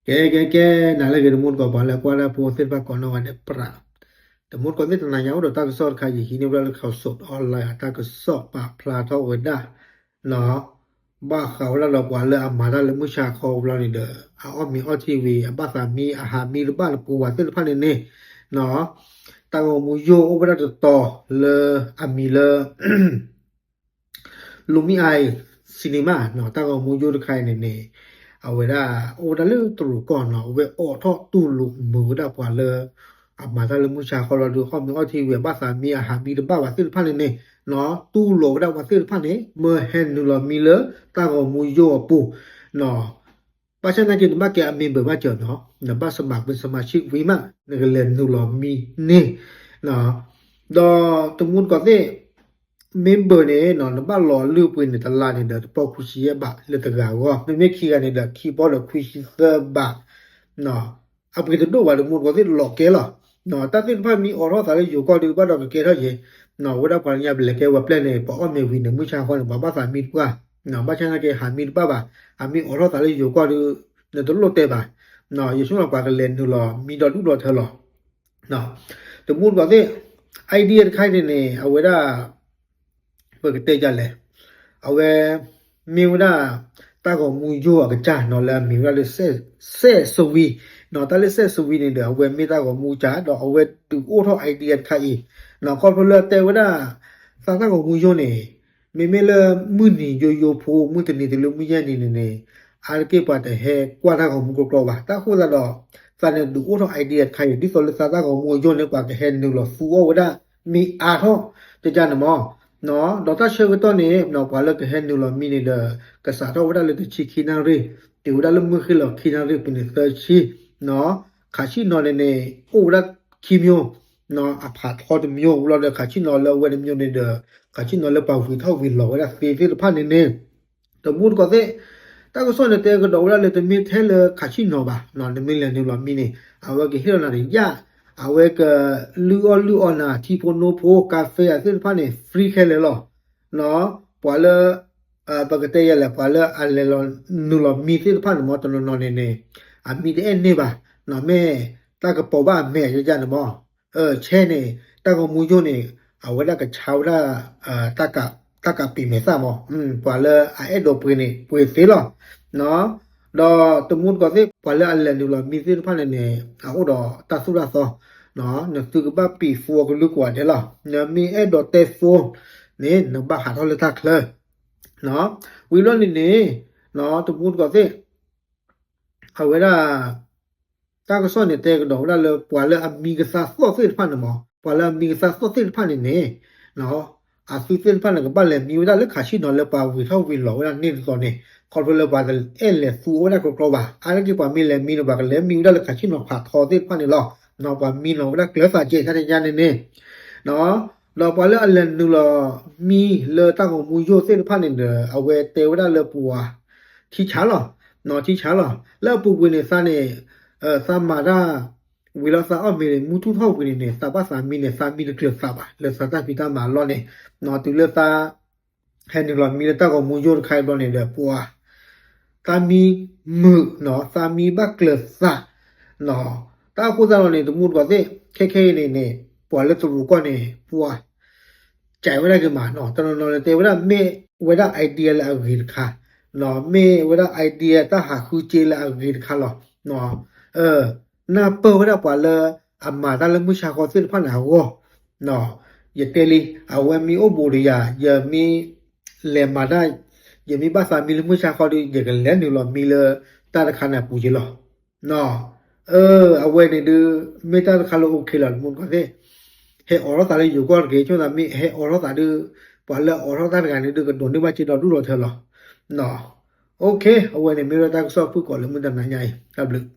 ကဲ ကဲ ကဲ နၤလၢအဂ့ၤ တမူတကိး ပှၤလၢကွၢ်တၢ်ဖိသ့ၣ်တဖၣ်ကိးနီၢ်ဂၤဒဲး ပြး တမူတကိးသ့ၣ် တနၤညါအိၣ်ဒီးတၢ်ကစီၣ်တခါ ယဟံးန့ၢ်ဝဲဒၣ်လၢ Khaosod Online အတၢ်ကစီၣ်ပာ်ဖျါထီၣ်ဝဲဒၣ် ဘၣ်ဃးဝဲဒၣ်ဒီးပှၤလၢအမၤတၢ်လၢမုၢ်ဆါခီဘျီန့ၣ်ဒီး အအီၣ်မ့ၤအီထံဝံၤ အဘၣ်သးမံ အဟးမံတဘၣ်လၢပှၤသ့ၣ်တဖၣ်န့ၣ်န့ၣ် တၢ်ဂီၤမူယိၣ်အိၣ်ဝဲဒၣ်တတီၤလၢအမံၤလၢ Lumi Eye Cinema တၢ်ဂီၤမူယိၣ်တခါအံၤန့ၣ်န့ၣ် အဝဲဒၣ်အိၣ်ဝဲဒၣ်လၢတရူးကီၢ်နီၤ အဝဲအိးထီၣ်တူၢ်လိာ်မုာ်ဝဲဒၣ်ပှၤလၢ အမၤတၢ်လၢမုၢ်ဆါခီလီၤဒီး အီၣ်မ့ၤအီထံဝံၤ အဘၣ်သးမံ အဟးမံတဘၣ်ဘၣ်သ့ၣ်တဖၣ်န့ၣ်န့ၣ် တူၢ်လိာ်ဝဲဒၣ်ပှၤသ့ၣ်တဖၣ်န့ၣ် မၢဟဲနုာ်လီၤမံလၢတၢ်ဂီၤမူယိၣ်အပူၤ ဘၣ်ဆၣ်သနာ်က့ နဘၣ်ကဲအ member ဘၣ်စၢၤနီၤ နဘၣ် စမးကွံ စမးဆံး ဝံၤမး နကလဲၤနုာ်လီၤမံန့ၢ် ဒီးတမူတကိးသ့ၣ် member န့ၣ် နဘၣ်လီၤလုၢ်ပှ့ၤန့ၣ် တလါန့ၣ်ဒီး တပီၢ်ခွံဆံယဲၢ်ဘးလၢတဂၤအဂီၢ် မ့မ့ၢ်ခံဂၤန့ၣ်ဒီး ခံပီၢ်ဒီးခွံဆံသၢဘး အပှ့ၤတဒိၣ်ဘၣ် တမူတကိးသ့ၣ်လီၤကဲလီၤ တၢ်သ့ၣ်တဖၣ်မ့ၢ်အိးထီၣ်သးလၢယိၤကီၢ်ဒီး ဘၣ်ဒီးကကဲထီၣ်က့ၤ ဝဲဒၣ်ပှၤလၢညါပလဲၤကဲဝဲပျဲၢ်န့ၣ် ပှၤအီၣ်မ့ၤဝံၤန့ၣ် မုၢ်ဆါခီန့ၣ် ပှၤဘၣ်သးမံတပှၢ် ဘၣ်ဆၣ်သနာ်က့ ဟးမံတဘၣ်ဘၣ် အမ့ၢ်အိးထီၣ်သးလၢယိၤကီၢ်ဒီး နတလိၣ်တဲဘၣ် ယဆိကမိၣ်ပှၤကလဲၤနုာ်လီၤမံဒီဒူၣ်ဒီထၢလီၤ တမူတကိးသ့ၣ် idea တခါအံၤန့ၣ်န့ၣ် အဝဲဒၣ် ပကတဲဒ်လဲၣ် အဝဲ မ့ၢ်ဝဲဒၣ် တၢ်ဂီၤမူယိၣ်အကစၢ်နီၤ လၢအမံၤဝဲဒၣ်လၢ စဲၣ်စဝံ တၢ်လၢစဲၣ်စဝံန့ၣ်ဒီး အဝဲမ့ၢ်တၢ်ဂီၤမူကစၢ် ဒီးအဝဲဒုးအိၣ်ထီၣ် idea တခါအံၤ ခီဖျိလၢတဲဝဲဒၣ် သးတၢ်ဂီၤမူယိၣ်န့ၣ် မ့မ့ၢ်လၢမုၢ်နံၤယိယိဖိ မုၢ်တနံၤတုၤလၢမုၢ်ယဲၢ်နံၤန့ၣ်န့ၣ် အါတက့ၢ်ပှၤတဟဲကွၢ်တၢ်ဂီၤမူကျီကျီဘၣ် တၢ်ဃိသတးဒီး သးန့ၣ်ဒုးအိၣ်ထီၣ် idea တခါအံၤ ဒ်သိးလၢသးတၢ်ဂီၤမူအယိၣ်န့ၣ် ပှၤကဟဲနုာ်လီၤသူအီၣ်ဝဲဒၣ် မ့ၢ်အါထီၣ် ကကန့ၣ်မး ဒီးတၢ်ဆၢကတီၢ်န့ၣ် ပှၤလၢကဟဲနုာ်လီၤမံန့ၣ်ဒီး ကစးထီၣ်ဝဲဒၣ်လၢတဆံခံနၣ်ရံၣ် တုၤဝဲဒၣ်လၢမုၢ်ဃ့ၢ်လီၤခံနၣ်ရံၣ်ပူၤန့ၣ်သၢဆံ ခးဆံၣ်နီၤန့ၣ်န့ၣ် အိၣ်ဝဲဒၣ်ခံမျိုး အဖးထီတမျိုး ဘျီဒီးခးဆံၣ်နီၤလၢအဝဲတမျိုးန့ၣ်ဒီး ခးဆံၣ်နီၤလၢပှၤဝံၤထီၣ်ဝံၤလီၤဝဲဒၣ်သ့သ့ၣ်တဖၣ်န့ၣ်န့ၣ် တမူတကိးသ့ၣ် တၢ်ကစီၣ်န့ၣ်တဲကဒီးဝဲဒၣ်လၢတမ့ၢ်ထဲလၢခးဆံၣ်နီၤဘၣ် နမ့ၢ်လဲၤနုာ်လီၤမံန့ၣ် အဝဲကဟ့ၣ်လီၤနၤတယၣ် အဝဲကလုၢ်အီၣ်လုၢ်အီနၤ ထံဖိနိဖိ ကါဖဲအသ့ၣ်တဖၣ်န့ၣ် free ခဲလၢာ်လီၤ ပှၤလၢ ပကတဲယဲလဲၣ် ပှၤလၢအလဲၤလီၤနုာ်လီၤမံသ့ၣ်တဖၣ်န့ၣ်မ့ၢ်တနီၤနီၤန့ၣ်န့ၣ် အမံတအဲၣ်န့ၢ်ဘၣ် မ့ၢ်တၢ်ကပီၤဘၣ်အမဲာ်ယန့ၣ်မး ဆဲန့ၣ် တၢ်ဂီၤမူယိၣ်န့ၣ် အဝဲဒၣ်ကဆါဝဲဒၣ် တၢ်ကးပံာ်မဲာ်သၣ်မး ပှၤလၢအအဲၣ်ဒိးပှ့ၤန့ၣ် ပှ့ၤသ့လီၤ ဒီးတမူတကိးသ့ၣ် ပှၤလၢအလဲၤနုာ်လီၤမံသ့ၣ်တဖၣ်န့ၣ်န့ၣ် အအိၣ်ဒီးတၢ်သိၣ်တၢ်သီ နသုကဘၣ်ပံာ်ဖိအကလုၢ်ကိးဂၤဒဲးလီၤ နမ့ၢ်အဲၣ်ဒိးတဲဖိန့ၣ် နဘၣ်ဟးထီၣ်လၢတၢ်ချၢ ဝံၤဘျီန့ၣ်န့ၣ် တမူတကိးသ့ၣ် အဝဲဒၣ် တၢ်ကစီၣ်န့ၣ်တဲကဒီးဝဲဒၣ်လၢ ပှၤလၢအမံကသါသီၣ်သ့ၣ်တဖၣ်န့ၣ်မး ပှၤလၢအမံကသါသီၣ်သ့ၣ်တဖၣ်န့ၣ်န့ၣ် အသုသ့ၣ်တဖၣ်န့ၣ် ကဘၣ်လဲၤမံဝဲဒၣ်လၢခးဆံၣ်နီၤလၢပှၤဝံၤထီၣ်ဝံၤလီၤဝဲဒၣ်န့ၣ်တသီန့ၣ် ခီဖျိလၢပှၤတအဲၣ်လဲၤသူအီၣ်ဝဲဒၣ်ကျီကျီဘၣ် အါတက့ၢ်ပှၤမ့ၢ်လဲၤမံန့ၣ် ပှၤကလဲၤမံဝဲဒၣ်လၢခးဆံၣ်နီၤဖးထီသ့ၣ်တဖၣ်န့ၣ်လီၤ ပှၤမံနီၤဝဲဒၣ်ကျၢၤသးကဲးတၢ်တညါန့ၣ်န့ၣ် ဒီးပှၤလၢအလဲၤနုာ်လီၤမံလၢတၢ်ဂီၤမူယိၣ်သ့ၣ်တဖၣ်န့ၣ်ဒီး အဝဲတဲဝဲဒၣ်လၢပှၤ ထံဆါလီၤ ထံဆါလီၤ လၢအပူၤကွံာ်န့ၣ်သးန့ၣ် သးမၤတၢ် ဝံၤလီၤသးအီၣ်မ့ၤန့ၣ် မုၢ်ထူၣ်ထီၣ်ဝံၤန့ၣ်န့ၣ် သးဘၣ်သးမံန့ၣ် သးမံတကျၢၤသးဘၣ် လၢသးတၢ်ဖံးတၢ်မၤအလီၢ်န့ၣ် တုၤလၢသး ဟဲနုာ်လီၤမံလၢတၢ်ဂီၤမူယိၣ်တခါအံၤဘျီန့ၣ်ဒီး ပှၤ သးမံမုာ် သးမံဘၣ်ကျၢၤသး တၢ်အဃိသတးဒီးန့ၣ် တမူတကိးသ့ၣ် ခဲခဲအံၤန့ၣ်န့ၣ် ပှၤလၢတရူးကီၢ်န့ၣ် ပှၤ ကဲဝဲဒၣ်က့ၤမး တနီၤနီၤန့ၣ် တဲဝဲဒၣ်မ့ၢ်ဝဲဒၣ် idea လၢအဂ့ၤတခါ မ့ၢ်ဝဲဒၣ် idea တၢ်ဟးဃုစ့လၢအဂ့ၤတခါလီၤ နၢ်ပၢၢ်ဝဲဒၣ်ပှၤလၢအမၤတၢ်လၢမုၢ်ဆါဃီသ့ၣ်တဖၣ်န့ၣ်အဂီၢ် ယတဲလံ အဝဲမ့ၢ်အိၣ်ဘူးဒီးယၤ ယမ့ၢ်လဲၤမၤတၢ် ယမ့ၢ်ဘၣ်သးမံလၢမုၢ်ဆါဃီဒီး ယကလဲၤနုာ်လီၤမံလၢတၢ်တခါန့ၣ်အပူၤက့ၤလီၤ အဝဲန့ၣ်ဒုး မ့ၢ်တၢ်တခါလၢ okay လီၤ တမူတကိးသ့ၣ် ဟဲအိးထီၣ်သးလၢယိၤကီၢ်တဂ့ၤ ဆိသးမ့ၢ်ဟဲအိးထီၣ်သးဒုး ပှၤလၢအအိးထီၣ်တၢ်တဂၤန့ၣ်ဒုး ကဒိးန့ၢ်ဘၣ်စ့ဒီဒူၣ်ဒီထၢလီၤ okay အဝဲန့ၣ်မ့ၢ်ဝဲတၢ်ကစီၣ်ဖုၣ်ကိာ်လၢမုၢ်တနၤညါအံၤ တၢ်ဘျုး